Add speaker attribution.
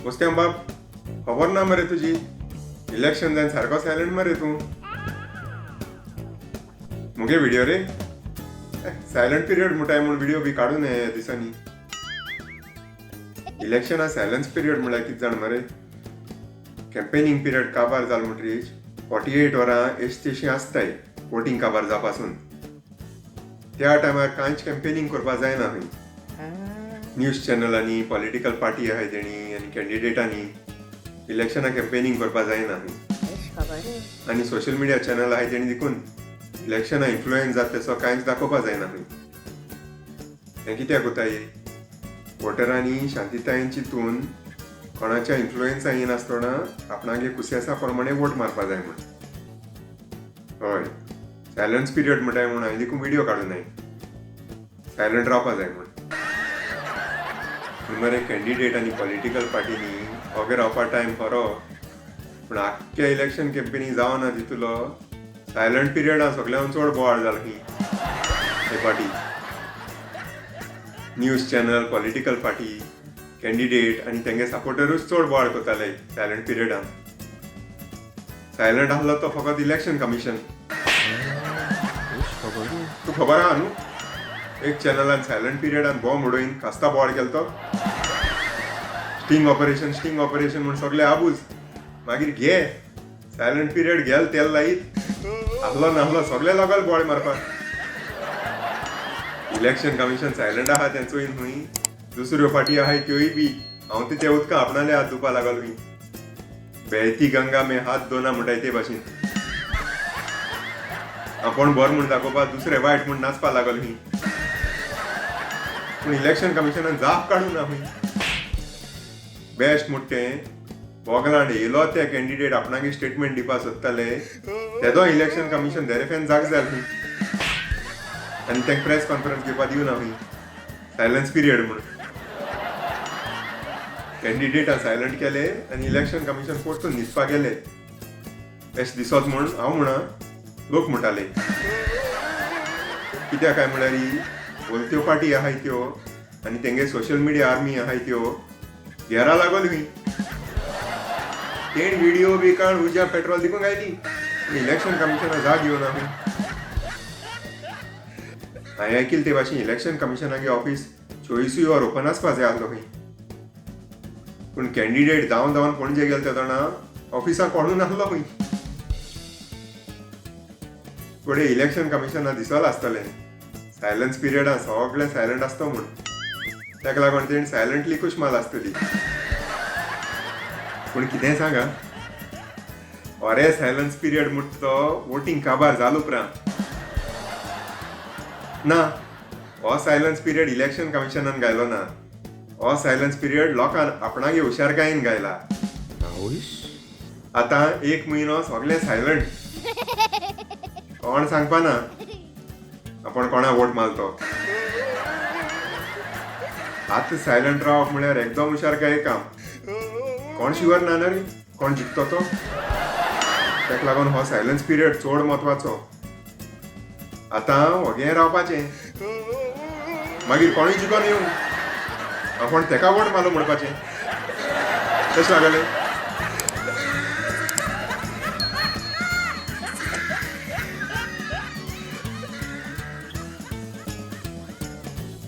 Speaker 1: मुस्त्याम बाब, खबर ना मरे तुजी, इलेक्शन जायन सारको सायलंट मरे तूं. मुगे व्हिडिओ रे सायलंट पिरियड म्हणटाय म्हूण व्हिडिओ बी काडून ह्या दिसांनी. इलेक्शना सायलन्स पिरियड म्हळ्यार कितें जाण मरे, कॅम्पेनिंग पिरियड काबार जाल म्हणटरीच 48 वरां एश तेशी आसताय वोटींग काबार जावपासून. त्या टायमार कांयच कॅम्पेनिंग करपाक जायना खंय. न्यूज चॅनलांनी, पॉलिटिकल पार्टी आहाय तेणी आनी कॅन्डिडेटांनी इलेक्शना कॅम्पेनिंग करपाक जायना खंय. आनी सोशल मिडिया चॅनल आहाय तेणी देखून इलेक्शना इन्फ्लुएन्स जाता तेसो कांयच दाखोवपाक जायना खंय. हें कित्याक कोताय, वोटरांनी शांतितायेन चिंतून कोणाच्या इन्फ्लुएन्सा येनासतना आपणागे कुसेसा प्रमाणे वोट मारपा जाय म्हूण. हय, सायलन्स पिरियड म्हणटाय म्हूण हांवें देखून व्हिडिओ काडूं नाय, सायलंट रावपा जाय म्हूण. पूण मरे कॅन्डिडेट आनी पॉलिटिकल पार्टींनी ओगे रावपा टायम खरो, पूण आख्ख्या इलेक्शन कॅम्पेनी जावना तितूलो सायलंट पिरियडान सगळ्यान चड बोवाळ जाला खंय हे party. News channel, political party, candidate आनी तेंगे सपोर्टरूच चड बोवाळ करताले सायलंट पिरियडान. सायलंट आसलो तो फकत इलेक्शन कमिशन. तूं खबर आहा न्हू, एक चॅनलान सायलंट पिरियडान बॉम्ब उडोवन खास्ता बोवाळ केलो तो. स्टिंग ऑपरेशन, स्टिंग ऑपरेशन म्हूण सगळे आबूज. मागीर घे सायलंट पिरियड गेल तेल लायत आहलो नाहलो सगळे लागल बोवाळ मारपाक. इलेक्शन कमिशन सायलंट आहा तें चोयन खंय दुसऱ्यो पार्टी आहाय त्योय बी हांव ते उदका आपणाले हात धुवपा लागल खंय. बेहती गंगा में हात धोना म्हणटाय ते भाशेन आपूण बरो म्हूण दाखोवपा दुसरे वायट म्हूण नाचपा लागल खंय. पूण इलेक्शन कमिशनान जाप काडूं ना खंय. बेस्ट म्हणटा तें बोगलांड येयलो ते कॅन्डिडेट आपणागे स्टेटमेंट दिवपा सोदताले तेदो इलेक्शन कमिशन देरेफेन जाग जाल खंय आनी तांकां प्रेस कॉन्फरन्स घेवपा दिवना खंय, सायलन्स पिरियड म्हूण. कॅन्डिडेटां सायलंट केले आनी इलेक्शन कमिशन परतून न्हिदपा गेले अशें दिसत म्हूण हांव म्हणा लोक म्हणटाले. कित्याक काय म्हळ्यार भलत्यो पार्टी आहाय त्यो आनी तेंगे सोशल मिडिया आर्मी आहाय त्यो घेरा लागल खंय. तेण व्हिडिओ बी काड उज्या पेट्रोल दिकून घायली, पूण इलेक्शन कमिशना जाग येवना खंय. हांवें आयकिल ते भाशेन इलेक्शन कमिशनागे ऑफिस 24 वर ओपन आसपा जाय आसलो खंय. पूण कॅन्डिडेट धांवन धांवन पणजे गेले ते जाणा ऑफिसाक कोणू नासलो खंय. फुडें इलेक्शन कमिशना दिसोला आसतलें सायलन्स पिरियडान सगळें सायलंट आसता म्हूण, ताका लागून तेणी सायलंटली कुश माल आसतली. पूण कितेंय सांगा, अरे सायलन्स पिरियड म्हणटा तो वोटींग काबार जाल उपरांत ना. हो सायलन्स पिरियड इलेक्शन कमिशनान घायलो ना, हो सायलन्स पिरियड लोकान आपणागे हुशारकायेन घायला. आतां एक म्हयनो सगळें सायलंट, कोण सांगपा ना आपण कोणा वोट मारतो. आतां सायलंट रावप म्हळ्यार एकदम हुशारकाये काम. कोण शुवर ना रे कोण जिखतो तो, ताका लागून हो सायलन्स पिरियड चड म्हत्वाचो. आतां वोगें रावपाचें, मागीर कोणूय जिखोन येवं आपूण तेका वोट मारलो म्हणपाचें. तशें लागलें.